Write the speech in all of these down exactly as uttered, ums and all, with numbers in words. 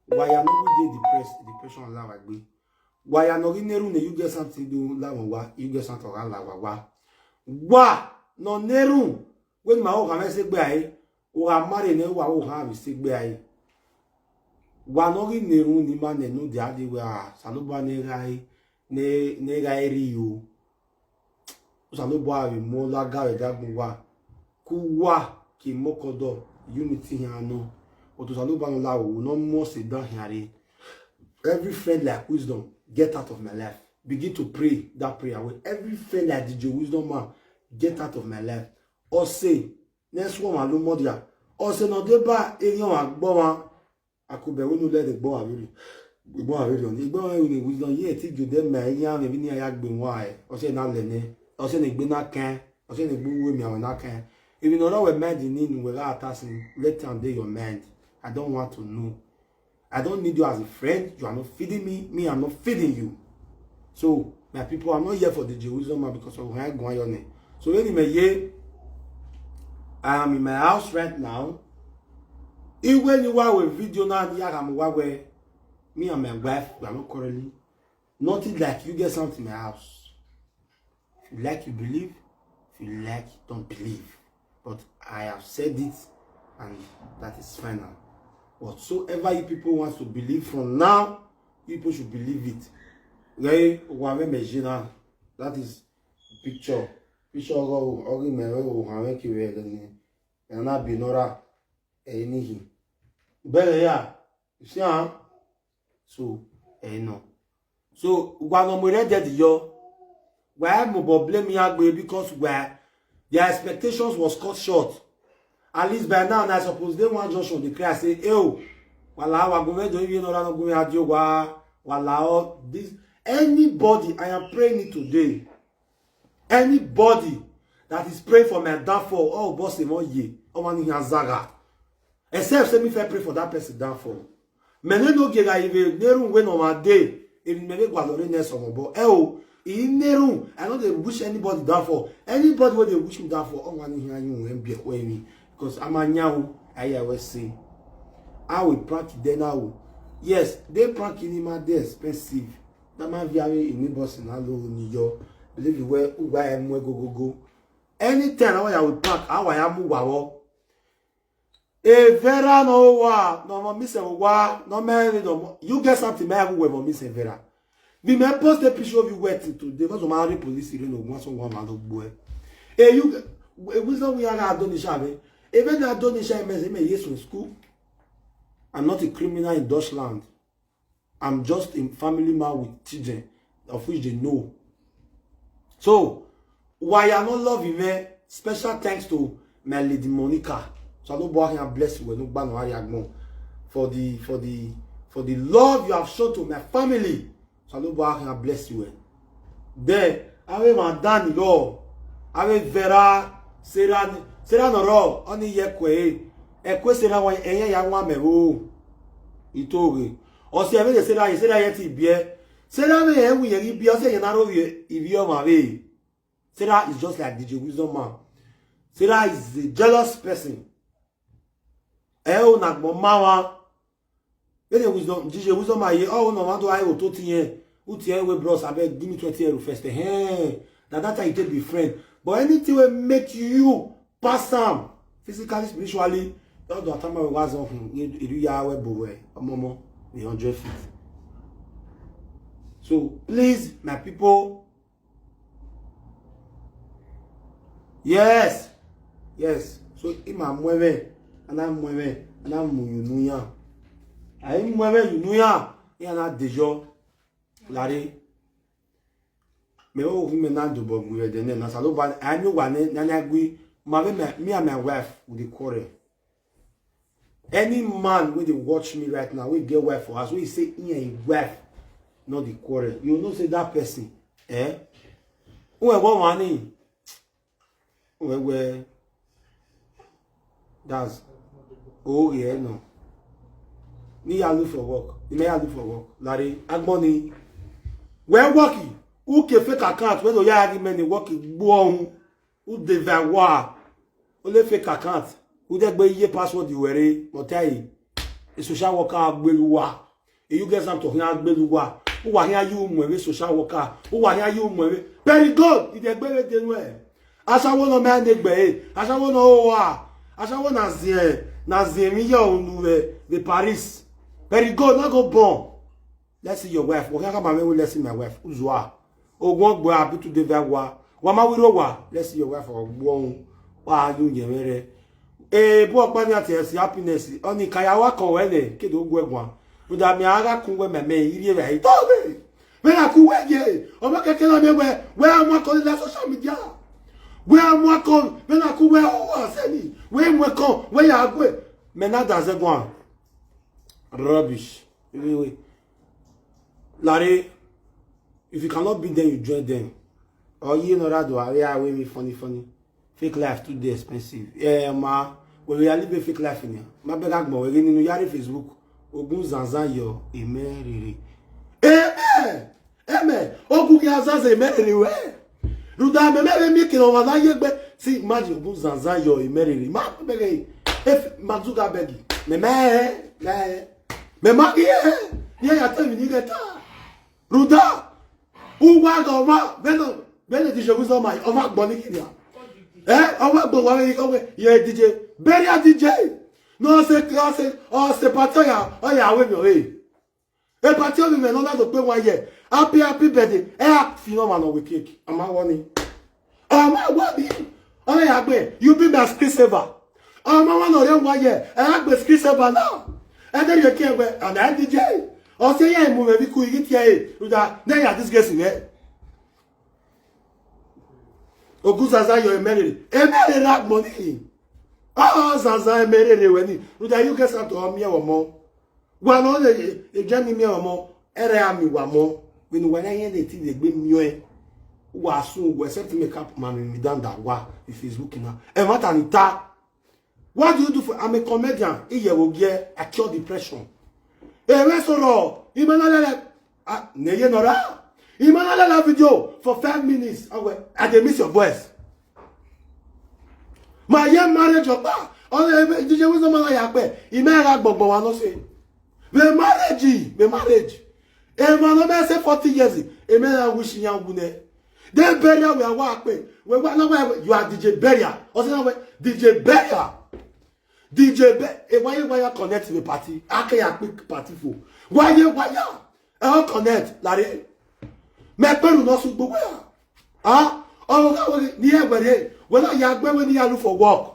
Wa ya ne uwu de depressed, depression la wa gbe. Wa ya ne ọ ghi na erhunmwu ne you get something do la mwẹ owa, you get something ọ gha la wa wa. Wa ne ọ na erhunmwu wẹ ne ima ho okhan mwẹ sẹ egbe rae, u gha ma rre nẹ, wa ho okhan vbe sẹ egbe rae. Wa ne ọ ghi na erhunmwu ne ima nẹ ne u dia dee wẹ, a, Osanobua ne gha re, ne, ne gha re rri o. Osanobua vbe mu ọla ga vbe ẹdẹ agbọn uwa, ke uwa ke mọkọdọ, unity hia nọ. But Osanobua ne ọ la ru ne ọ mu ọse dan hia rre. Every friend like Wisdom, get out of my life. Begin to pray that prayer wey, every friend like D J Wisdom man, get out of my life. Ọse ne ẹ suẹn ọmwa la ọmọ dia, ọse ne ọ deba erriọ ọmwa gbe ọmwa, akobẹ wẹ ne u lẹ ne egbe ọmwa vberriọ, egbe ọmwa vberriọ ni, egbe ọmwa vberriọ ni, Wisdom ye ẹtin gie odẹ ma iran mwẹ vbene iran ya gbe wan ẹre, ọse na lẹ nẹ, ọse ne egbe na kẹn, ọse ne egbe uwu emianmwẹ na kẹn. Emwi ne ọ rre wẹ mind ni ne uwẹ gha ta sin, let am dey your mind. I don't want to know. I don't need you as a friend. You are not feeding me. Me, I'm not feeding you. So, my people, I'm not here for the Jerusalem man because of how I go on your name. So, anyway, yeah, I am in my house right now. Even you are with video now, you are where me and my wife, we are not quarreling. Nothing like you get something in my house. If you like, you believe. If you like, don't believe. But I have said it, and that is final. Whatsoever you people want to believe from now, you people should believe it. Ghe wa vbe mẹ je na. That is picture. Picture ọghe, ọghe mẹ vbe okhan mwẹ kevbe ẹghẹ ne, ẹghẹ na bi nọ ra, ẹre ne I khin. Bẹghe ya, you see am? So, ẹre nọ. So, wa ne ọ mu red dead yọ, wa i mobọ blame iran gbe because wa, their expectations was cut short. At least by now, na suppose dey one junction dey cry say, "Eo, wa la wa gu mwẹ do ivie nọ ra nọ gu mwẹ a dio wa, wa la all this." Anybody, I am praying it today. Anybody that is praying for my downfall, oh, boss, him ye, ọmwa ni hia zagha. Except say me if I pray for that person downfall. Mẹ ne no gie gha ive ne erhunmwu wẹ ne ọmwa dee, emwi mẹ vbe gualọ rre nẹ sọmọ, but ẹ o, I na erhunmwu, I no dey wish anybody downfall. Anybody wey dey wish me downfall, ọmwa ni hia yin uwẹ biẹ ẹkhuẹ emwi, because a ma yan ru, a ya wẹ se. A wẹ prank dẹ na ru. Yes, de prank ni ma dey expensive. Da ma via vbe ini boss na lo ni yọ. Believe wẹ uwa ẹ mu ẹgogogo. Anytime a wa ya wẹ prank, a wa ya mu uwa vbọ. Evẹra ne ọ wa, ne ọ mọ miss vbe owa, ne ọ mẹ rre ne ọ mọ, you get something, mẹ ya gu wẹ vbe miss Evẹra. Vbe mẹ post a picture of you wetting today, because ọ ma rre police rre ne ogun asọn wa ma do gbuẹ. E you, e Wisdom we ya gha do ni sha vbe. Even na do ni sha mẹ, mẹ ye so school. I'm not a criminal in Dutch land. I'm just a family man with children, of which they know. So, wa ya no love him, eh? Special thanks to my lady Monica. Osanobua can bless you when you ban worry agbon for the, for the, for the love you have shown to my family. Osanobua can bless you. Then, ave ma dan ni lo, ave vera, Sarah, Sarah no ro, oni ye kue, e kue Sarah wa, eye ya wa mẹ ro. Itoge. Ọ si ẹmwẹ ne Sarah ye, Sarah ye ti biẹ. Sarah vbe ẹ wi ye ghi biẹ, ọ si ẹyẹ na ro vbe ivbi ọmwa vbe. Sarah is just like D J Wisdom man. Sarah is a jealous person. Ẹ o na gbọn ma wa. Vbene Wisdom, D J Wisdom man ye, ọ na wa do a ro to ti yẹn. U tie we bros, abeg give me twenty euro first. Hey, that, that time you take be friend. But anything will make you pass am physically, spiritually, don't do atama we was on him. You, you ya we bo we. Omomo, the hundred feet. So please, my people. Yes. Yes. So, ima mu ẹmwẹ, a na mu ẹmwẹ, a na mu unu iran. A i mu ẹmwẹ unu iran, iran na deyo. Lare. Mẹ vbe ovbi mẹ na dobọ gbe vbe ẹdẹ nẹ, na Osanobua, a i miẹn owa nẹ, ne a na gui, ma vbe mẹ, me and my wife, we dey quarrel. Any man wey dey watch me right now, wey get wife for house, wey say him and him wife no dey quarrel, you know say that person, eh? Uwẹ wẹ ọmwa ni, uwẹ wẹ, that's, oghe ẹ nọ. Ni ya look for work, ni mẹ ya look for work. Lare, agbọn ni, wẹ work, u ke fake account, wẹ do ya ghi mẹ ni work gbuọhun. U de vẹ wa, u le fake account, u de gbe iye password wẹ rre, mẹ ọ ta ẹre. Social worker gbe uwa. You get something to hia gbe uwa. Uwa hia yu mu ẹvbo social worker. Uwa hia yu mu ẹvbo. Very good. Ide gbe vbe de nuẹ. Ashawo nọ mẹ ne gbe e. Ashawo nọ owa. Ashawo na ziẹn, na ziẹn emwi ye unu vbe, vbe Paris. Very good. Na go born. Let's see your wife. Wa khian khama mwẹ wẹ, let's see my wife. Uzua. Ogun ọgbọ abi today vẹ wa. Wa ma wiro wa. Let's see your wife. Ọgbọ wa yu yẹn mwẹ rẹ. Eh, bu ọkpa ni ati ẹsi happiness. Ọni ka ya wa kọ wẹ nẹ, kede ogun ẹguan. Rhunmwuda mẹ a gha kun wẹ mẹ, mẹ i rhie vbe a i tọ vbe. Vbe na kun wẹ ye, ọmọ kẹkẹ na miẹn wẹ, wẹ a mu akọ la social media. Wẹ a mu akọ, vbe na kun wẹ ọ wa sẹ ni. Wẹ mu ẹkọ, wẹ ya gue. Mẹ na da zẹ guan. Rubbish. Vbe we. Lare, if you cannot beat them, you join them. Ọ ye ne ọ ra do avbe a ru emwi funny funny. Fake life too dey expensive. Eh, ma, wẹ vbe ya live fake life nian. Ma bẹghe agbọn wẹ ghe ne unu ya rre Facebook. Ogun zanzan yọ, emẹ rere. Emẹ! Emẹ! Ogun khian zanzan emẹ rere wẹ. Rhunmwuda mẹ, mẹ vbe miẹn ekene ọmwa na ye egbe. See, imagine, ogun zanzan yọ, emẹ rere. Ma bẹghe, if Mark Zuckerberg, mẹ ma hẹ, ma hẹ. Mẹ ma ghi hẹ, ne iran ya ta emwi ne I ghẹ ta. Rhunmwuda, uwa gha ọmwa, vbene, vbene D J Wisdom ma, ọmwa agbọn ni khian. Eh, ọmwa agbọn wa vbe, ọmwa, ye D J, burial D J. Ne ọ sẹ, ọ sẹ, ọ sẹ party ọya, ọya wẹ emwi ọre. E party ọvbehe mwẹ ne ọ na do kpe wan ye, happy, happy birthday, ẹ a fi ne ọmwa ne ọ wẹ cake, a ma wọ ni. Ọmwa wa bi, ọ ya gbe, you be my screen saver. Ọmwa wa ne ọ rre wan ye, ẹ a gbe screen saver na. Ẹ de rhie kie wẹ, and I D J. Ọ sẹ ya mu mwẹ vbe iku ighi tie ẹre, rhunmwuda, ne ya disgrace mwẹ. Ogun zanzan yọ emẹ rere. Emẹ rere agbọn ni. Ọ zanzan emẹ rere wẹ ni. Rhunmwuda you get something to miẹn ọmọ. Wa nọ, e, e, e jẹ ni miẹn ọmọ. Ẹrẹ a miẹn wa mọ. Vbene uwa na yẹn leti vbe egbe miẹn. Wa sun uwa except make up ma mi danda wa vbe Facebook na. Ẹmwata ni ta. What do you do for, I'm a comedian. Iye vbe ogiẹ, I cure depression. Emẹ sọrọ, I ma na lele, ah, ne ye nọ ra. I ma na lele video for five minutes. Awe, I dey miss your voice. Ma ye marriage ọkpa. Ọ D J Wisdom ma na ya kpẹ. I ma gha gbọgbọ wa nọ sẹ. Vbe marriage, vbe marriage. Emwa ne ọ ma sẹ forty years, emẹ na wish iran wu nẹ. Then burial wẹ a wa kpe. Wẹ wa na wa, you are D J burial. Ọ sẹ na wẹ D J burial. D J be, e wa ye wa ya connect vbe party. A ke ya kpe party fo. Wa ye wa ya. Ẹ ọ connect lare. Mẹ kpe ru ne ọ sẹ ugbo wẹ a. Ah, ọ gha wẹ ni ẹ wẹ rre. Wẹ na ya gbe wẹ ne I ya look for work.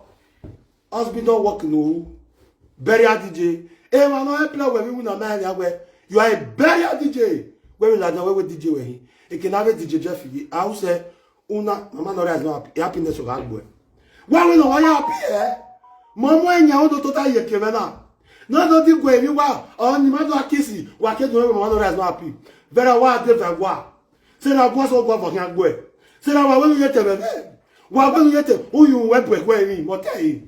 Husband don work no. Burial D J. Emwa ne ọ employ wẹ vbe iwinna ma ya wẹ, you are a burial D J. Wẹ vbe ladian wẹ wẹ D J wẹ hin. Eke ne avbe D J Jeff ye. A u sẹ, una, mama no rise no happy, happiness gha gbe. Wa wẹ ne ọ wa ya happy ẹ. Mọ mu ẹyan o do tota ye eke mwẹ na. Ne ọ do di gue emwi wa, ọ ni ma do a kiss, wa ke do mama no rise no happy. Vera wa de va wa. Sẹ na gu Osanobua vbe ọ khian gbe. Sẹ na wa wẹ ne u ye te mwẹ vbe. Wa wẹ ne u ye te, u yu wẹ bu ẹguẹ emwi, mẹ ọ ta ẹre.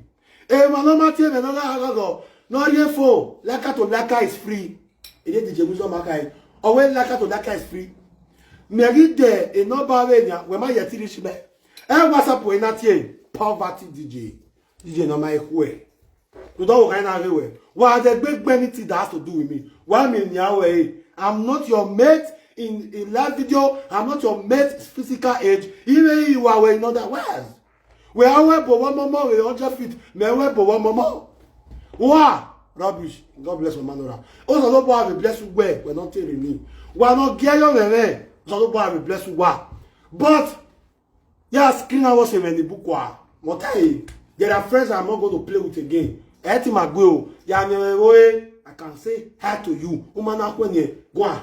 Emwa ne ọ ma tie mwẹ ne ọ gha gha gha, ne ọ rhie phone, Laka to Laka is free. Ede D J Wisdom ma kha ẹre. Ọ wẹ Laka to Laka is free. Mẹ ghi de enọmba vbe nian, wẹ ma ye ẹtin rhie shi mẹ. Ẹ WhatsApp wẹ na tie, poverty D J. D J ne ọ ma i khuẹ. Rhunmwuda ọvbokhan na ghe wẹ, wa dẹ gbe gbe anything that has to do with me. Wa miẹn nian wẹ, eh, I'm not your mate in, in life video, I'm not your mate physical age. Even if you are well in other words. Wẹ a wẹ bo wẹ ọmọmọ vbe hundred feet, mẹ wẹ bo wẹ ọmọmọ. Wa, rubbish. God bless my man ora. Osanobua vbe bless uwẹ, wẹ ne ọ te rre ni. Wa ne ọ gie yọ mwẹ mwẹ, Osanobua vbe bless uwa. But ya screen na wẹ ọse mwẹ ni bukua. Mẹ ọ ta ẹre, there are friends I'm not going to play with again. Ẹ ti ma gbe o, ya miẹn mwẹ vbe ore, I can say hi to you. U ma na khuẹ niẹn, go and,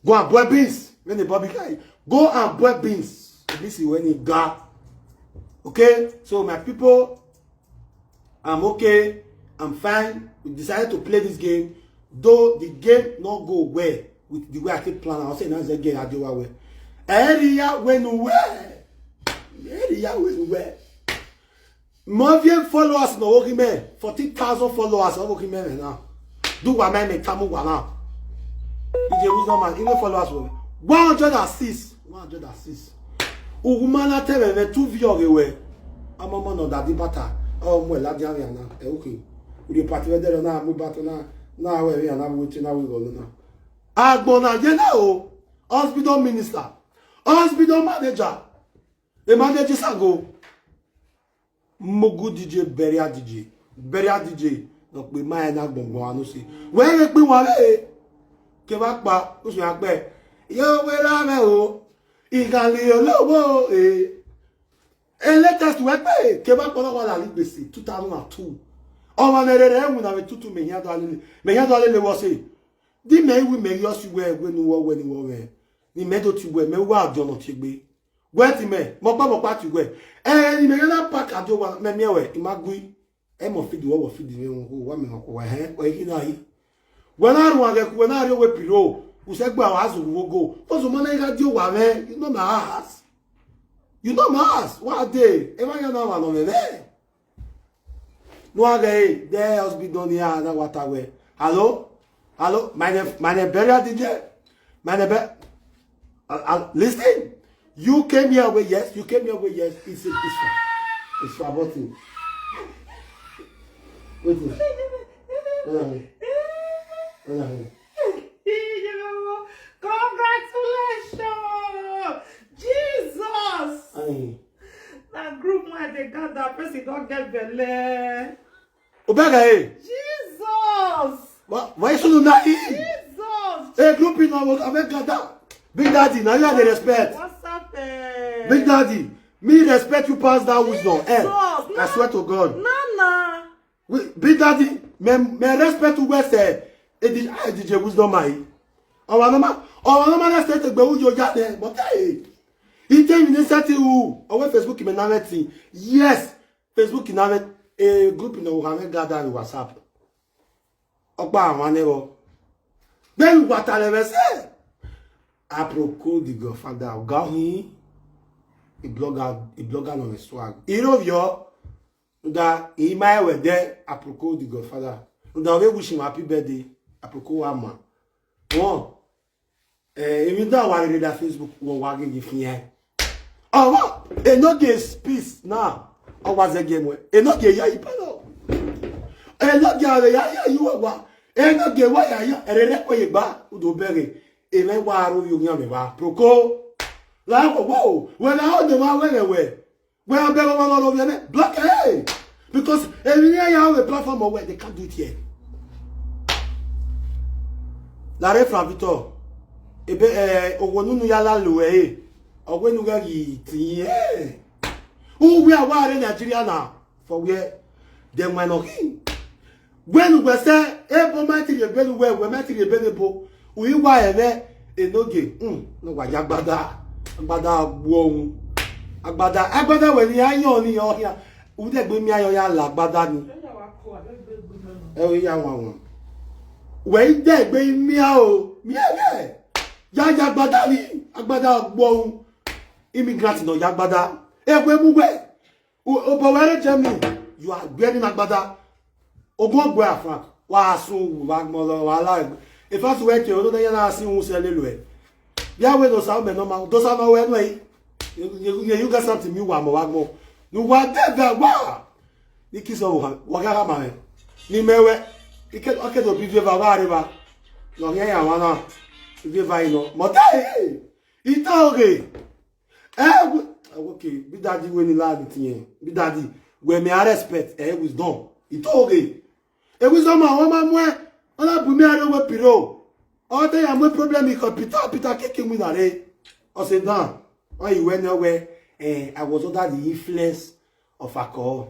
go and boil beans. Vbene Bobby kai, go and boil beans. This is when he ga. Okay, so my people, I'm okay. I'm fine. We decided to play this game, though the game not go well with the way I take plan. I'll say that's the game I do well. Area when well. Area when well. Mẹ viẹ followers ne ọ vbe okhi mẹ, forty thousand followers ọ vbe okhi mẹ mwẹ na. Do wa ma mẹ tamu wa na. D J Wisdom ma, I mwẹ followers wẹ. One hundred and six. One hundred and six. Ughuma na te mwẹ mwẹ two view ọghe wẹ. Amọmọ nọ dadi bata. Ọ mu ẹre ladian vbe ana. Ẹ, okay. Urhi party vbe ẹdẹrriọ na mu ibato na, na wẹ vbe iran na vbe te na wẹ igho nọ na. Agbọn na ye na o, hospital minister, hospital manager, emergency sago. Mugu D J, burial D J, burial D J, ne ọ kpe ma ẹre na gbọngbọn wa no se. Wẹ vbe kpe iwan vbe, kevbe akpa, usun akpẹ, ye wẹ ra mwẹ o, ighali ologbo e. E latest wẹ kpe, kevbe akpa na wa lali gbese two thousand and two. Ọmwa ne rere ẹwẹn na vbe tutu mẹ hian do lele, mẹ hian do lele wọ se. Di mẹ iwu mẹ ghi ọsi wẹ, wẹ ne uwọ, wẹ ne uwọ mwẹ, ne imẹ do ti wẹ, mẹ wa ọdiọn ne ọ tie egbe. Wẹ ti mẹ, mẹ ọkpa mẹ ọkpa ti wẹ. Ẹ, ne imẹ gha na pack adio wa, mẹ miẹn wẹ, I ma gui. Ẹ mọ feed wọ, wọ feed mwẹ, wọ, wa mẹ ọkpa wẹ, hẹ, wẹ ghi na yi. Wẹ na rhuan ghẹ ku, wẹ na rhie owe piro, usẹ gbe wa zughu vbe ogo. Ozo ma na gha die owa mwẹ, you know my ass. You know my ass. Wa de, emwa ya na wa nọ mwẹ mwẹ. No aghe, the hospital ni a na wa ta wẹ. Hello? Hello? My name, my name burial D J. My name be, uh, uh, listen. You came here with yes, you came here with yes. It's a, it's for, it's for button. Wait. Wait. Wait. Congratulations! Jesus! Aye. Na group wey dey gather, person don get belle. Obega, eh? Jesus! Why, why so na? Jesus! Hey, group in our, our gather. Big Daddy, now you are the respect. What's up, eh? Big Daddy, me respect you pass that wisdom. Eh, Jesus! I swear to God. Nana! We, Big Daddy, me, me respect you well, sir. Edi, ah, D J Wisdom, my. Our normal, our normal respect, but who you got there? But hey, he tell me this thing, who? Our Facebook, me na thing. Yes, Facebook na mwẹ, eh, group na wa mwẹ gather vbe WhatsApp. Ọkpa mwa nẹ vbọ. Then wa ta lẹ vbe sẹ. Aproko the godfather, ọga hin, i blogger, i blogger nọ vbe swag. I ro vbiọ, rhunmwuda, i ma rẹn wẹ dẹ, Aproko the godfather. Rhunmwuda, ọ vbe wish him happy birthday, Aproko wa ma. One, eh, emwi da wa rere da Facebook, wọ wa ghi fian. Ọmwa, enogie peace na, ọ wa zẹgiẹ muẹn. Enogie ya yi pẹlọ. Enogie avbe ya ya yi uwa. Enogie wa ya ya, ẹrẹrẹ kue ye gba, udo bẹghe. Emwa wa aro vbe owian mwẹ wa. Proko. La wo wo, wẹ na ho de wa wẹ wẹ wẹ. Wẹ a bẹghe ọmwa ne ọ rhie ovbi ẹmwẹ, block ẹre. Because emwi ne iran ya vbe platform ọwẹ, they can't do it here. Lare Frank Victor, ebe, eh, owo nunu ya la lo ẹre, ọ wẹ ne u ghẹ ghi tin ẹre. U wẹ a wa rre Nigeria na, for where? Then wẹ nọ khin. Wẹ ne uwẹ sẹ, ebo ma ti rhie ebe ne uwẹ, uwẹ ma ti rhie ebe ne ebo. U i wa ẹmwẹ enogie, hmm, ne wa ya agbada, agbada gbuọhun. Agbada, agbada wẹ ne iran yọn ni ọ khian. U dẹgbe miẹn ayọn ya la agbada ni. Ẹ o, ya wan wan. Wẹ i dẹgbe miẹn o, miẹn ghẹ. Ya ya agbada ni, agbada gbuọhun. Immigrant nọ ya agbada. Ẹwe mu wẹ. U-, obọ wẹ rre Germany, you are wearing agbada. Ogun ọgua Frank, wa sun uwu, wa gbọn lọ, wa la egbe. In fact, wẹ ke oro ne ya na sin uwu sẹ lele uẹ. Bia wẹ dosa mẹ nọ ma, dosa nọ wẹ nuẹ. You, you, you, you get something mi wa mọ wa gbọn. Nu wa de vẹ wa. Ni kiss ọ wa, wa gha ma rẹ. Ni mẹ wẹ, ike, oke do bi vieva wa rre va. Nọ hiẹn ya wa na, vieva inọ. Mọ ta he, ita oghe. Eh, we, eh, okay, Big Daddy wẹ ne I la ni tiẹn. Big Daddy, wẹ mẹ a respect, eh, wisdom. I to ghe. E wisdom ma, ọ ma muẹn, ọ na bu mẹ aro wẹ piro. Ọ te ya mu problem ikọ Peter, Peter keke mu na re. Ọ sẹ dan, ọ i wẹ ne ọ wẹ, eh, I was under the influence of alcohol.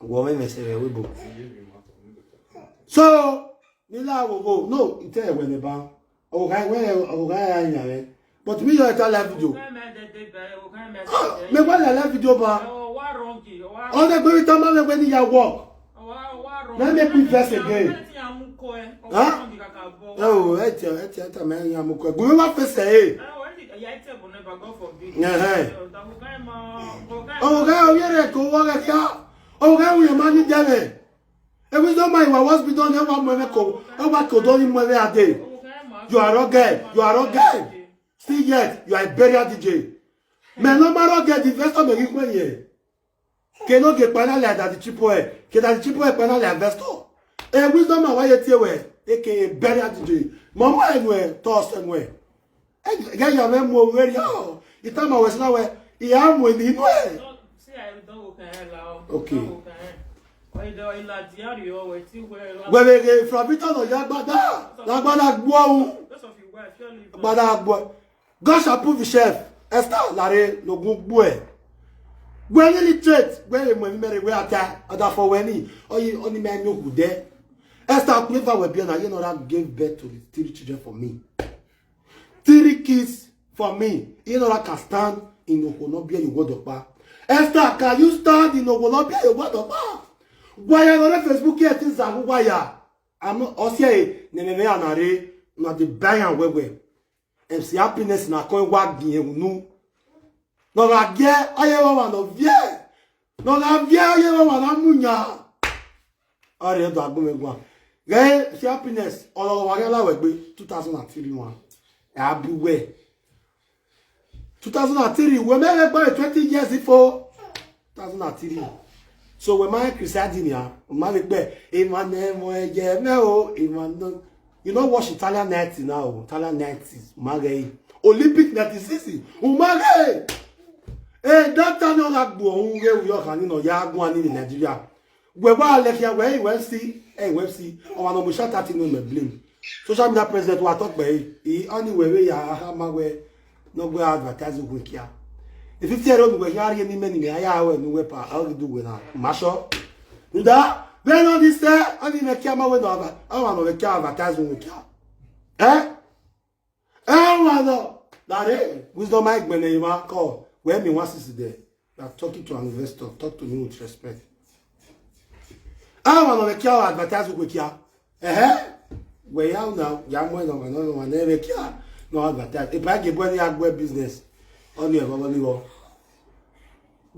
Wọ mwẹ mẹ sẹ vbe ẹvbo ebo. So, ni la wo wo, no, I tell you when ba. Ọghọ gha wẹ, ọghọ gha ya yan rẹ. But mi yọ ẹta live video. Ah, mẹ wa la live video ba. Ọ de gbe mi tama mẹ wẹ ni ya work. Na make me vex again. Huh? Oh, ẹ tiẹ, ẹ tiẹ, ẹ tiẹ, mẹ ya mu kọ. Gu mi wa face ẹ. Ẹhẹn. Ọghọ gha, ọ yẹrẹ ko wọ gha kia. Ọghọ gha, wi ma ni dẹ mẹ. Ewe zọ ma iwa was be done, ewa mu ẹmwẹ ko, ewa ko dọ ni mu ẹmwẹ ade. You are rugged, you are rugged. Still yet, you are a burial D J. Mẹ ne ọ ma rugged, the investor mẹ ghi khuẹ yẹn. Ke ne ogie kpa na lẹ Daddy Chipo ẹ, ke Daddy Chipo ẹ kpa na lẹ investor. E wisdom a wa ye tie wẹ, eke bẹrẹ adide. Mama ẹ nuẹ, tọ sẹ nuẹ. Ghẹ ya mwẹ mu ovbi erriọ, I tama wẹ sẹ na wẹ, I ya mu eni nuẹ. Okay. Wẹ vbe ghe from Victor nọ ya agbada, ne agbada gbuọ ru. Agbada gbuọ. God shall prove himself. Esther lare ne ogun gbuẹ. Wẹ ne illiterate, wẹ vbe mu emwi mẹ rre, wẹ a ta, ọdafọ wẹ ni, ọ yi, ọni mẹ miẹn okhuo dẹ. Esther, ọkpẹn eva wẹ biẹ na, ye nọ ra gave birth to three children for me. Three kids for me. Ye nọ ra can stand in okhuo ne ọ biẹ ye owa ọdọkpa. Esther, can you stand in okhuo ne ọ biẹ ye owa ọdọkpa? Wa ya nọ rre Facebook here, things are wa ya. Àmọ́ ọ si ẹre ne ẹmwẹ mwẹ iran na rre, na deba iran wẹwẹ. M C Happiness na kọẹn wa gie unu. Ne ọ gha gie, ọ ye vbe ọmwa ne ọ viẹ. Ne ọ gha viẹ, ọ ye vbe ọmwa ne a mu yan. Ọ rhie do agbọn mwẹ guan. Ghẹ M C Happiness, ọ lọghọ wa ghi la wẹ gbe two thousand and three wan. Ẹ a bu wẹ. Two thousand and three, wẹ mẹ vbe gba twenty years ifo. Two thousand and three. So wẹ ma criticize nian, ma vbe kpẹ, emwa ne ẹmwẹ ẹyẹ mwẹ o, emwa no. You know watch Italian ninety now, Italian nineties, ma ghẹ. Olympic ninety-six, u ma ghẹ. Eh, that time ọ gha gbuọ, u ghe wi ọkhan ni nọ ya guan ni vbe Nigeria. Wẹ wa lẹ khian wẹ, eh, wẹ si, eh, wẹ si. Ọmwa ne ọ mu shata ti nu mẹ blame. Social media president wa tọ kpẹ, eh, ọni wẹ vbe ya ha ma wẹ, ne ọ gbe advertise uwẹ kia. E fifty euro ne uwẹ khian rhie ne imẹ ne imẹ ya wẹ ne uwẹ pa, ọ ghi du uwẹ na. Ma sọ. Nda, vbe nọ ni sẹ, ọni mẹ kia ma wẹ nọ ava, ọmwa ne ọ vbe kia advertise uwẹ kia. Eh? Ẹmwẹ nọ, lare, wisdom a gbẹnnẹ emwa kọ, wẹ miẹn one sixty dẹ. You are talking to an investor, talk to me with respect. Ẹmwẹ nọ vbe kia advertise uwẹ kia. Ẹhẹ, wẹ ya na, ya mu ẹnọ, ẹnọ, ẹnọ, ẹnọ, vbe kia, no advertise. Ipa gie bu ẹre ya gbe business. Ọni ẹvọ, ọni ẹvọ.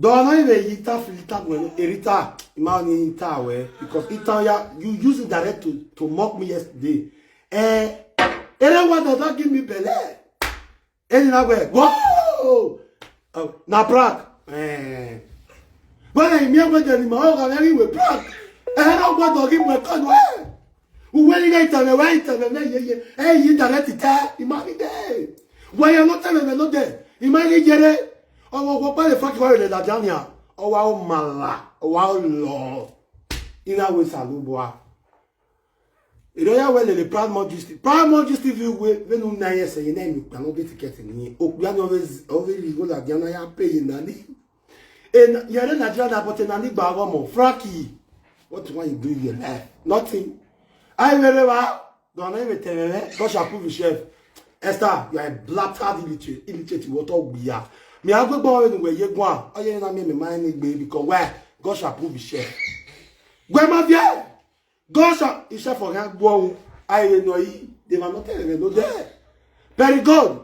Dọ na ive yi ta filter wẹ, erita, ima ni ta wẹ, because ita ya, you use it direct to, to mock me yesterday. Eh, ere wa dada give me belle. Eni na wẹ, whoa! Oh, na prank. Eh. Wẹ na imiẹ wẹ de ni ma, ọ gha vẹ ghi wẹ prank. Eh, na wa dọ ghi wẹ kọ nuẹ. Uwẹ ni ghe itẹmwẹ, wẹ itẹmwẹ mẹ yeye. Eh, yi direct ta, ima ni de. Wẹ ya nọ tẹmwẹ mẹ nọ dẹ. Ima ghi yere. Ọmọ wọ kpale fuck wa le da jania. Ọ wa o mala, ọ wa o lọ. Ina wẹ Osanobua. Erriọ ya wẹ lele Proud Mom Gist, Proud Mom Gist T V wẹ, vbene u na ẹse ye ne emi okpia ne ọ ghe ticket ni, okpia ni ọ vbe z-, ọ vbe rhie igho ladian na ya pay ye nanny. E na, yẹrẹ Nigeria na, but nanny gba ọghọ mọ, Frankie, what you want you do in your life? Nothing. I will never, don't even tell me, God shall prove himself. Esther, you are a bastard illiterate, illiterate, what all we are. Me, I go go with the way you go. Oh, yeah, na me, me, my name, baby, because why? God shall prove himself. Where my fear? God shall, iṣẹ fọ gha gbuọ ru, a i re nọ yi, de ma nọ tẹrẹ no dẹ. Very good.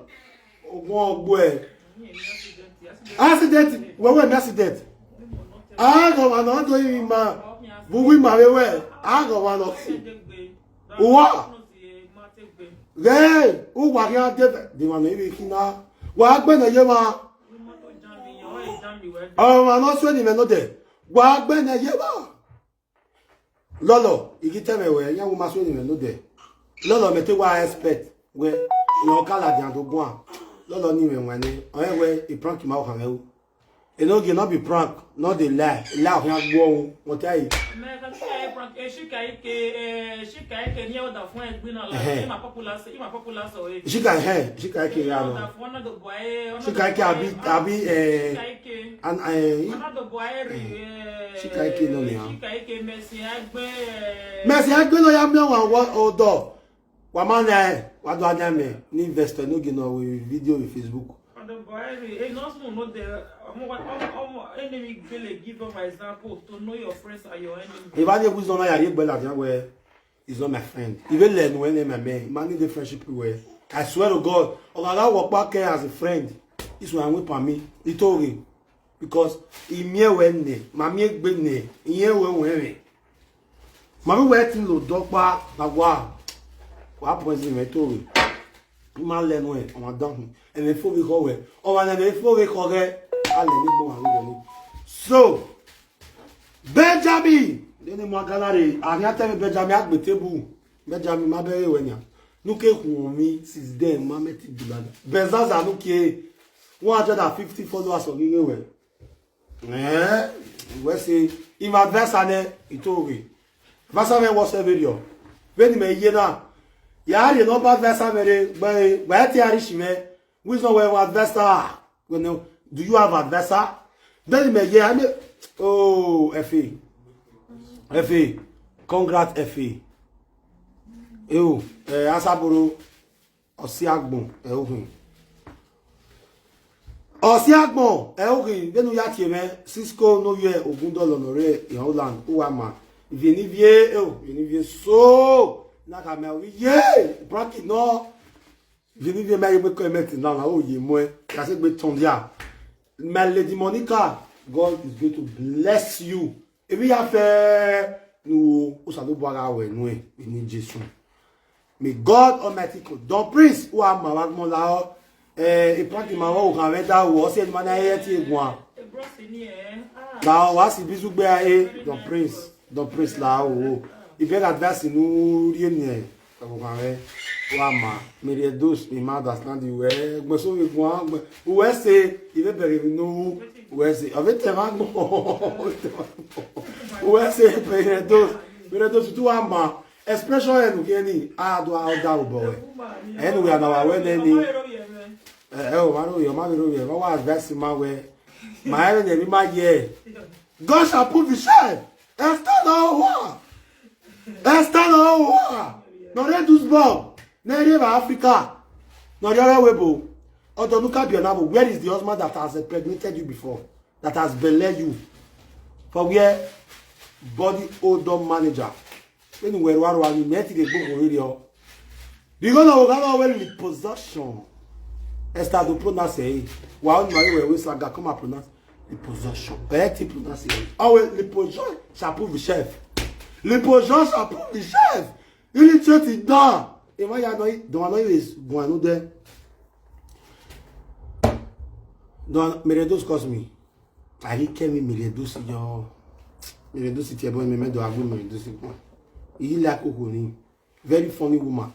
Ogun ọgbuẹ. Accident, wẹ wẹ mi accident. Aghọmwa nọ do yi ma, bu wi ma vbe wẹ, aghọmwa nọ. Uwa. Ghẹ, uwa khian de, de ma nọ ivbe khin na. Wa gbẹnnẹ ye ma. Ọmwa nọ suẹn ni mwẹ nọ dẹ. Wa gbẹnnẹ ye ma. Lọlọ, I ghi tẹ mwẹ wẹ, iran wu ma suẹn ni mwẹ nodẹ. Lọlọ, mẹ te wa expect wẹ, ne ọ ka ladian do guan. Lọlọ ni mwẹ wẹ nẹ, ọ rẹn wẹ, e prank ma okhan mwẹ ru. Enogie no be prank, no dey lie, lie ọkhan gbuọ ru, wẹ ta yi. Mẹ ka tẹ prank, e shika ike, e shika ike ni ọda fun ẹgbin na la, Ẹhẹn. Ima popular, ima popular so e. Shika, ẹhẹn, shika ike ya nọ. Ọda fun ọna do bua e, ọna Shika do ike bua abi, e, abi, eh, shika ike. An, eh, Ọna do bua e ri, eh, shika ike nọ nia. Shika ike Mercy Aigbe, eh. Mercy Aigbe nọ ya miẹn ọmwa wọ odọ. Wa ma na, wa do a na mẹ, ne investor no gi nọ vbe video vbe Facebook. Ọna do bua e ri, e no small no de, ọmọ wa, ọmọ, ọmọ, enemy gele give us example to know your friends and your enemies. Evba ni wisdom na ya rhie egbe ladian wẹ, is not my friend. I vbe lẹ nuẹn nẹ, my man. I ma need a friendship wẹ. I swear to God, ọ gha gha wẹ ọkpa kẹ as a friend. Isu a win pa mi. I to ghe. Because I miẹn wẹ nẹ, ma miẹn egbe nẹ, I rẹn wẹ wẹ mwẹ. Ma vbe wẹ ẹtin lo dọkpa na wa. Wa poison mwẹ, I to ghe. I ma lẹ nuẹn, ọmwa dan hin. Ẹmwẹ fo vbe khọ wẹ. Ọmwa ne ẹmwẹ fo vbe khọ ghẹ. A lẹ ne egbe ọmwa vbe wẹ ni. So, Benjamin, de ne mu agala re, a khian tẹ mwẹ Benjamin, a gbe table. Benjamin, ma bẹghe wẹ nian. Ne u ke khuọnmwi since then, ma mẹ te du lada. Bẹzaza, ne u kie one hundred and fifty followers ọ ghi ghe wẹ. Eh, wẹ sẹ, ima adviser nẹ, I to ghe. Adviser mwẹ WhatsApp video. Vbene imẹ ye na, ya rhie number adviser mwẹ rre, gbe, gbe te a rhie shi mwẹ. Wisdom wẹ adviser. Well, no, do you have adviser? Vbene imẹ ye, I mean, oh, Efe. Efe. Congrats, Efe. Eo, eh, Asaboro. Ọsiagbọn ẹre ọ khin. Ọsiagbọn ẹre ọ khin, vbene u ya tie mwẹ, Cisco ne ovbi Ogundọlọ ne ọ rre Holland, uwa ma. Ivie ne ivie, eo, ivie ne ivie so. Na ka mẹ, ovbi ye, prank nọ. Ivie ne ivie, mẹ ye gbe comment na, na, o ye muẹ. Ya sẹ gbe tọn dia. My Lady Monica, God is going to bless you. Emwi ya fẹ ne u ru, Osanobua gha ru ẹ nuẹn, vbe eni Jesu. May God Almighty come. Don Prince, u a ma vbe agbọn lahọ. Eh, e prank ma vbe okhan mwẹ da ru, ọ si ẹre ma na hẹ tie guan. Lahọ, wa si bizu gbe a e, Don Prince. Don Prince lahọ o. If you advice ne u rhie ni, okhan mwẹ, wa ma. Mary Edos, mi ma understand you. Wẹ gbẹn so vbe guan, gbẹn. Uwẹ sẹ, I vbe bẹghe emwi ne u ru, uwẹ sẹ. Ọ vbe tẹ mwẹ agbọn. Uwẹ sẹ, Mary Edos. Mary Edos, tu wa ma. Expression ẹre ne u khian ni, a do a da obọ wẹ. Ẹre ne u ya na wa wẹ nẹ ni. Ẹ, ẹ, ọ ma rhie, ọ ma vbe rhie, ọ wa advice ma wẹ. Ma ẹre ne emwi ma ye. God shall prove himself. Esther na owa. Esther na owa. Ne ọ rre Duisburg. Ne ọ rre vbe Africa. Ne ọ rre ọrọre ebo. Ọdọ ne u ka biẹ na vbo, where is the husband that has impregnated you before? That has belle you? For where? Body odor manager. Vbene uwẹ rua rua ni, mẹ ti rhie gbe okhuo vberriọ. Because na wo gha wẹ liposuction. Esther do pronounce ẹre. Wa ọni ma ye wẹ wẹ saga come and pronounce liposuction. Ẹ ti pronounce ẹre. Ọ wẹ liposuction shall prove himself. Liposuction shall prove himself. Illiterate da. Emwa ya nọ, dọmwa nọ vbe guan nodẹ. Don Mary Edos curse me. A ghi kẹ emwi Mary Edos yọ. Mary Edos tie ẹbọ mẹ, mẹ do a gbe Mary Edos guan. I ghi like okhuo ni. Very funny woman.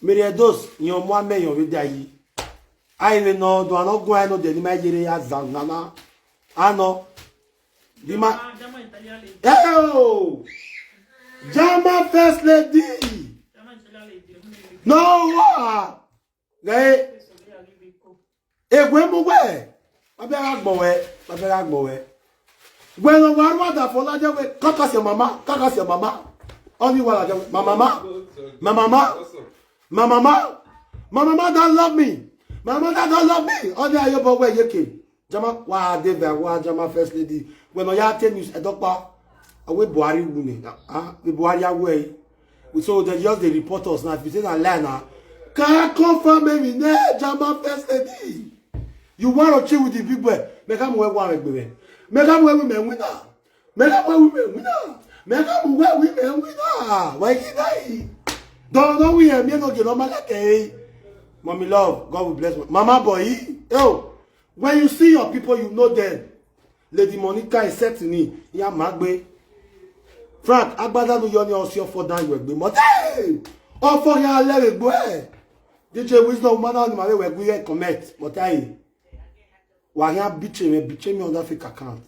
Mary Edos, yan ọmọ amẹ yan vbe da yi. A i vbe nọ, do anọ guan nọ de ni ma yere ya zan nana. Anọ. Di ma. Eo! Jama first lady. No wa. Ghe. Ewe mu wẹ. Ma bẹ gha gbọ wẹ, ma bẹ gha gbọ wẹ. Wẹ ne wa ru ada fo ladian wẹ, kaka si mama, kaka si mama. Ọni wa ladian wẹ, my mama, my mama, my mama, my mama don't love me. My mama don't love me. Ọni ayobọ wẹ yeke. Jama, wa de vẹ, wa Jama first lady. Wẹ ne ọ ya te news, ẹdọkpa. Awe Buhari wu nẹ. Ah, vbe Buhari awe. So they just dey report us now. If you say na lie na, can I confirm me with name Jama first lady? You want to chill with the big boy? Make am wẹ wa mẹ gbe mẹ. Make am wẹ wi mẹ winner. Make am wẹ wi mẹ winner. Make am wẹ wi mẹ winner. Why you die? Don't know we am here no get no man like eh. Mommy love, God will bless me. Mama boy, yo. When you see your people, you know them. Lady Monica is set ni, ya ma gbe. Frank, agbada nu yọ ni ọ si ọfọ dan yọ egbe mọ. Hey! Ọfọ ya lẹ vbe egbe ẹ. D J Wisdom, ma na ni ma vbe wẹ gbe comment, but ai. Wa ya betray me, betray me on that fake account.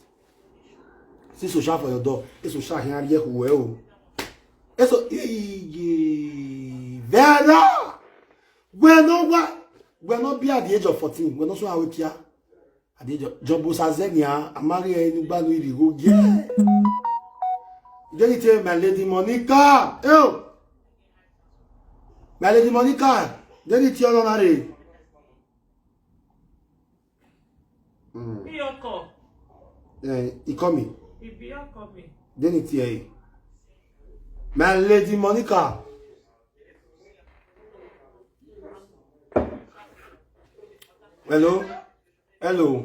See social for your door. It's social here, yeah, who well. It's so, yeah, Vera. Wẹ ne ọ wa, wẹ ne ọ be at the age of fourteen, wẹ ne ọ sẹ aro kia. At the age of, Jọbo sa zẹ nian, a ma ghi ẹre ne u gba ne u rhie igho ye. Deni tie my lady Monica, eo. My lady Monica, deni tie ọnọ na rre. Mm. Iyọkọ. Eh, he call me. Ibi ọkọ mi. Deni tie ẹre. My lady Monica. Hello. Hello.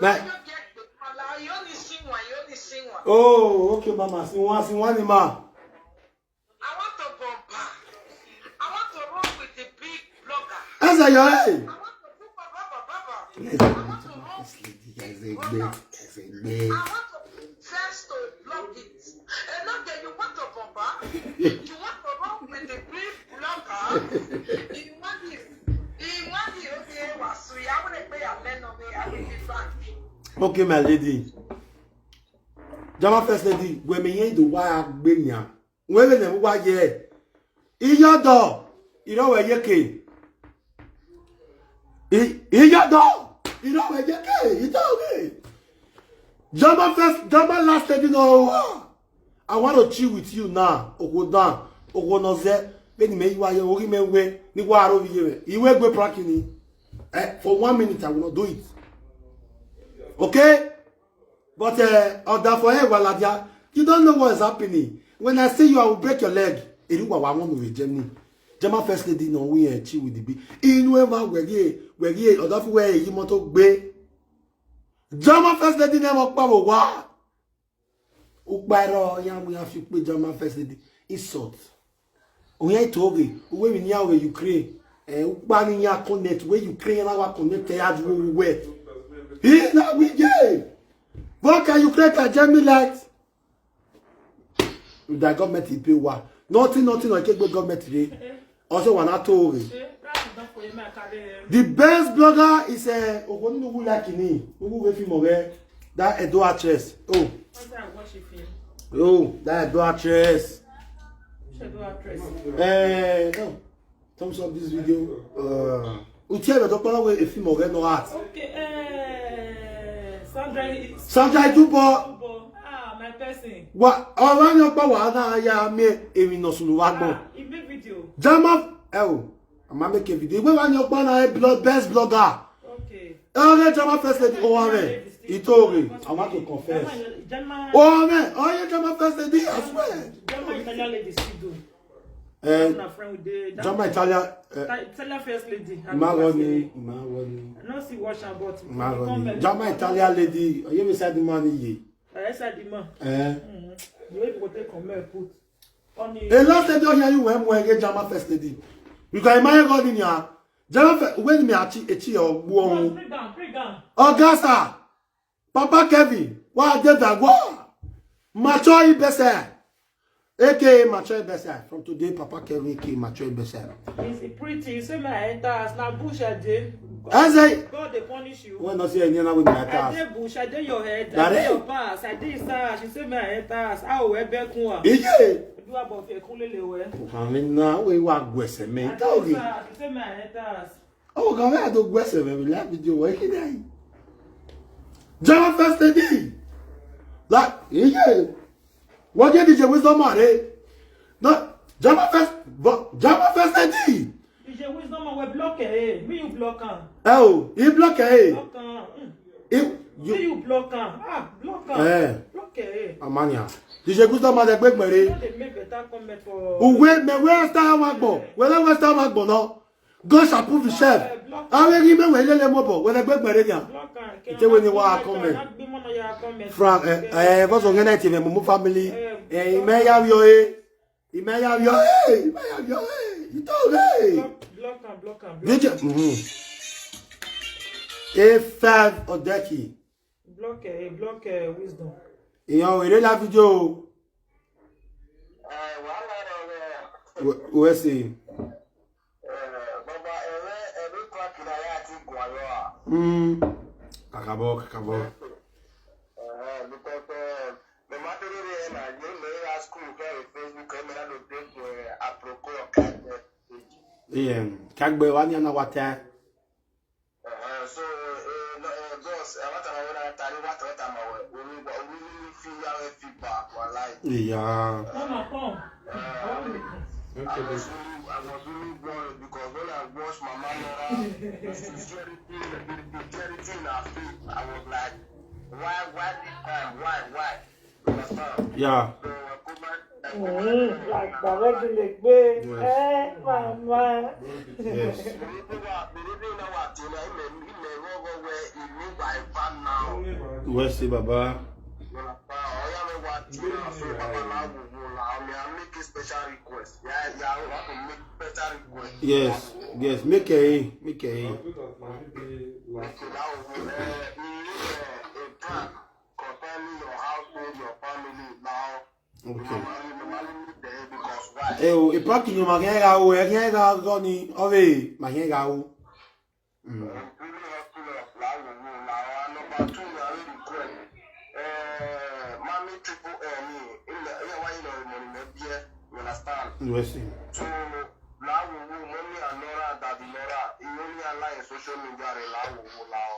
Ma- Oh, okay, mama. Sinwa, sinwa ni ma. I want to bomb. I want to run with the big blogger. Ẹ sẹ yọ ẹ. I want to do baba baba. Ẹ sẹ yọ ẹ. I want to first to block it. And now that you want to bomba, you want to run with the green blocker. You want this. You want the okay, Wasu. I want to pay a man of me. I will be back. Okay, my lady. Jama first lady, wẹ mẹ yẹn do wa gbe nian. Wẹ vbe ne wa ye. Iyọdọ, irọ wẹ ye ke. I- Iyọdọ, irọ wẹ ye ke. Ito ge. Jama first, Jama last lady no. I want to chill with you now. Okhuo dan, okhuo nọ zẹ, vbene mẹ i wa ye, oghi mẹ wẹ, ne I wa aro vbe iye mwẹ. I wẹ gbe prank ni. Eh, for one minute, I will not do it. Okay? But uh, Odafo eh, Waladia, you don't know what is happening. When I see you, I will break your leg. Eri wa wa won with Germany. German first lady no we eh, chill with the big. Inu ema wẹghi wẹghi Odafo wẹ yi moto gbe. German first lady never pa wa. Ukpa ẹrọ ya mu ya fi ukpe German first lady. Insult. Oyan ito ghe, uwẹ vbe nian vbe Ukraine. Eh, ukpa ni ya connect, wẹ Ukraine na wa connect ya ju uwẹ. He na we ye. What can Ukraine can Germany light? That government pay wa. Nothing, nothing, no, I can't go government today. Also, one at all. The best blogger is a Ogoninu who like ni, who will film of that Edo actress. Oh, oh, that Edo actress. Eh, no. Thumbs up this video. Uh, Utie be dokpolo we a film of no art. Okay, eh, Sandra. Sandra Idubo. Ah, my person. Wa, ọmwa ni ọkpa wa na ya mie emwi nọ sunu wa gbọn. Ah, he make video. Jama, eh, oh, a ma make a video. Iwe wa ni ọkpa na a blo-, best blogger. Okay. Ọghe Jama first lady, oh, amen. Ito ghe, I want to confess. Jama, Jama. Oh, amen. Oh, yeah, Jama first lady, I swear. Jama Italian lady still do. Eh, I'm a friend with the, that Jama Italian, eh, Ita-, Italian first lady. I Ma don't know Ronnie, say, Ma Ronnie. I don't see watch her, but Ma the Ronnie. Comment, Jama Italian lady, you beside the man ye. I said the man. Eh. Mm. The way people take comment put on the A lot of them don't hear you when we get Jama first lady. Because my God in here, Jama fe-, when me achi, achi, oh, Bring down, bring down. August, sir. Papa Kevin, wa de da wa. Mature Ibese. A K A Mature Ibese. From today, Papa Kevin, A K A Mature Ibese. Is it pretty? You say my enters. Now bush I dey. I say, God dey punish you. When not say any other with my I enters. Dey bush, I dey your head, I That dey is your pass, I dey sash. You say my enters. How we be kun? Iye. Do about fi kun lele we. Kami na we wa gbese me. I dey sash. You say my enters. Oh, can we do gbese me? We like video. Why can I? Jama first lady. Like, yeah. What did D J Wisdom are? No, Jama first, but Jama first lady. D J Wisdom we block eh. Me you block am. Oh, he block eh. Block am. Mm. He, you Me you block am. Ah, block am. Eh. Block eh. Amania. D J Wisdom are the big You mary. No dey make better comment for Uwe, me where star wa gbo. Where we star wa gbo no. God shall prove himself. Block am. Awe gi me we lele mo bo. Where the big mary dia. Block am. Ite we ni wa comment. Frank, eh, eh, what's on night, me, Mumu family. Eh, Eh, me ya yo, eh. Ime ya vio, hey, ime ya vio, hey, ito, hey. Block, block am, block am, block D J, am. Mm-hmm. A five Odeki. Block, eh, block, eh, Wisdom. Iyan ere la video. Eh, wàhálà rẹ. We, we see. Eh, baba, ẹrẹ, ẹrẹ crack na ya ti gua yo a. Mm. Kakabo, kakabo. Eh, because, eh, No matter the way na, you know, at school, okay, Facebook, eh, me, I don't take, eh, apropos of kindness. Yeah, kagbe wa ni ana wata. Uh, so, eh, no, eh, boss, eh, what am I gonna tell you? What, what am I, we, we, we, we feel our feedback, we like. Yeah. Come on, come. Uh, I was really, I was really worried because when I watched Mama Nora, the sincerity, the, the sincerity in her face, I was like, why, why this time? Why, why? Yeah. Mm, àgbà rẹ ti lè gbé. Yes. Eh, mama. Yes. Wẹ́sì bàbá. Yes, yes, make a, make a. Okay. Eo, e park ni ma khian gha ru, ẹ khian gha gọ ni, ọ vbe ma khian gha ru. Mm. Wẹ si.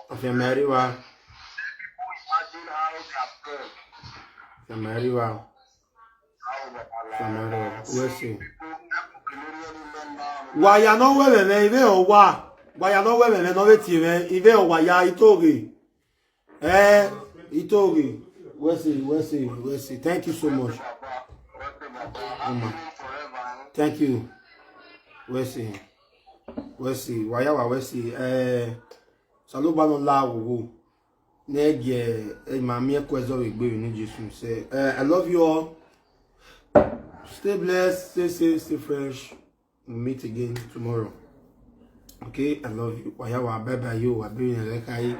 Afianma rri evba. Afianma rri evba. Afianma rri evba. Wẹ si. Wa ya ne ọ ru ẹmwẹ mwẹ, ivbe ọ wa. Wa ya ne ọ ru ẹmwẹ mwẹ ne ọ vbe tie mwẹ, ivbe ọ wa ya, I to ghe. Eh, I to ghe. Wẹ si, wẹ si, wẹ si. Thank you so much. Oma. Thank you. Wẹ si. Wẹ si. Wa ya wa wẹ si. Eh, Osanobua ne ọ la wowo. Ne gie, eh, ma miẹn ẹko ẹzọ vbe egbe vbe unu Jesu sẹ. Eh, I love you all. Stay blessed, stay safe, stay fresh. We'll meet again tomorrow. Okay, I love you. Wa ya wa, bye bye yo. Wa be in the kai.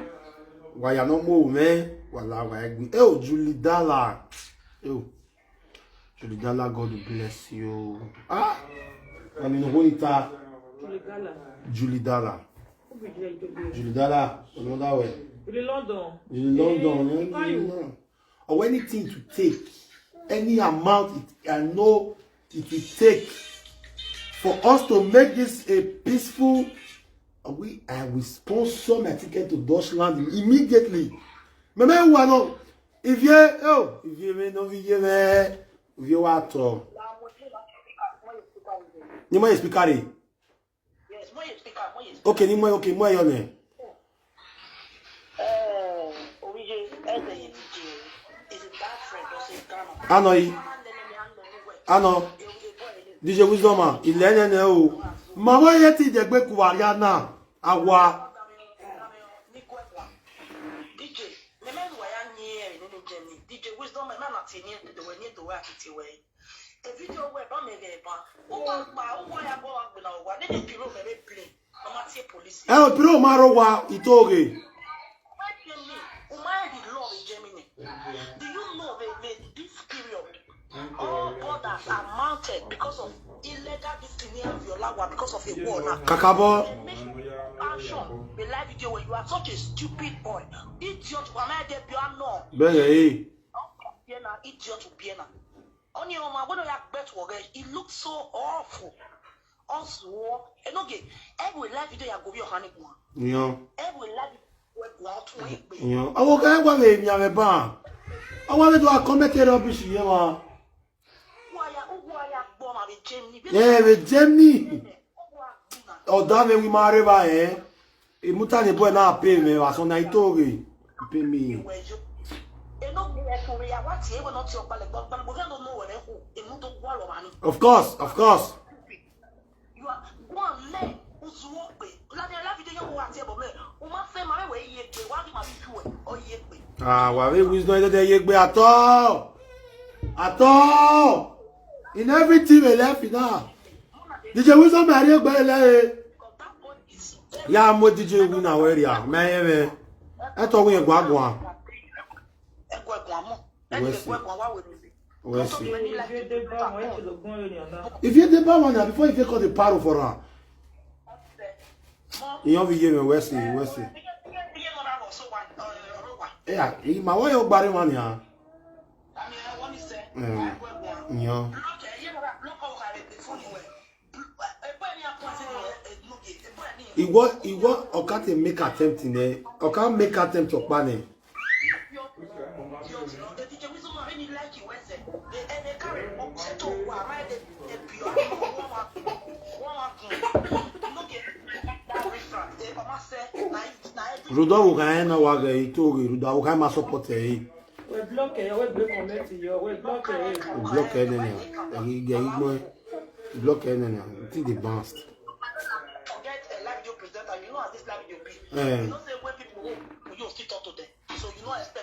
Wa ya no more, man. Wa la wa egbe. Eh, oh, Julie Dala. Eh, oh. Julie Dala, God bless you. Ah, I mean, who is that? Julie Dala. Julie Dala. Who be there, Julie? Julie Dala, another way. Julie London. Julie London, eh, yeah, Julie London. Or anything to take, any amount it, I know it will take for us to make this a peaceful. We, I will sponsor my ticket to Dutchland immediately. Mẹmẹ wa nọ, ivie, oh, ivie mwẹ nọ, ivie mwẹ, ivie wa tọ. Ni ma speaker re. Okay, ni mu, okay, mu ẹre yọ nẹ. Anọ. D J Wisdom, ma, ilẹ nene o. Ma wẹ ye te Idegbe ku vbe arria na. Awa. D J, mẹ mẹ ne uwa ya yin ẹre nene Jenny. D J Wisdom, mẹ na tie eni do wẹ, eni do wẹ, a ti tie wẹ. E video wẹ ba mẹ ghẹ ba. Uwa kpa, uwa ya bọ wa gbena uwa. Nene piro mẹ vbe play. Ọ ma tie police. Ẹ o, piro ma rre owa, I to ghe. Why tell me? Uma e di law in Germany. Do you know that, that this period, all borders are mounted because of illegal this thing here of your law, because of a war now? Kakabọ. They make you action. The live video where you are such a stupid boy. Idiot, why am I there? You are no. Bẹ́ẹ̀ yìí. Biena, idiot, Biena. Ọni ọmọ, when I get to work, it looks so awful. Also, enoge, every live video ya go be your honey one. Yan. Every live video ya go out to egbe. Yan. Awo ka wa vbe miẹn vbe ba. Awa vbe do a comment rubbish ye wa. Uwa ya, uwa ya gbe ọmwa vbe Germany. Eh, vbe Germany. Ọda vbe wi ma rre evba, eh. Imuta ne boy na pay mwẹ vbe asọn na, I to ghe. Pay me. Of course, of course. Ah, wa vbe Wisdom, I don't dey ye egbe at all. At all. In everything we left now. D J Wisdom, I dey egbe lẹ. Ya mu D J Winner wẹ rria, mẹ rẹn mwẹ. Ẹ tọ wẹ guan guan. Wẹ si. Wẹ si. If you dey buy one na before you take all the power for am. Iyan vbe ye mwẹ, wẹ si, wẹ si. Yeah, I ma wẹ yo gbare mwa nia. Eh, iyan. Iwọ, iwọ, ọ ka te make attempt nẹ, ọ ka make attempt ọkpa nẹ. Rhunmwuda ọvbokhan rẹn na wa ghẹ, I to ghe, rhunmwuda ọvbokhan ma support ẹre. Wẹ block ẹ, wẹ gbe comment yọ, wẹ block ẹ. Wẹ block ẹ nene, ẹ ghi gẹ ghi gbọn, block ẹ nene, I think they bounced. Forget a live video presenter, you know as this live video be. Eh. You know say when people who you still talk to them, so you no expect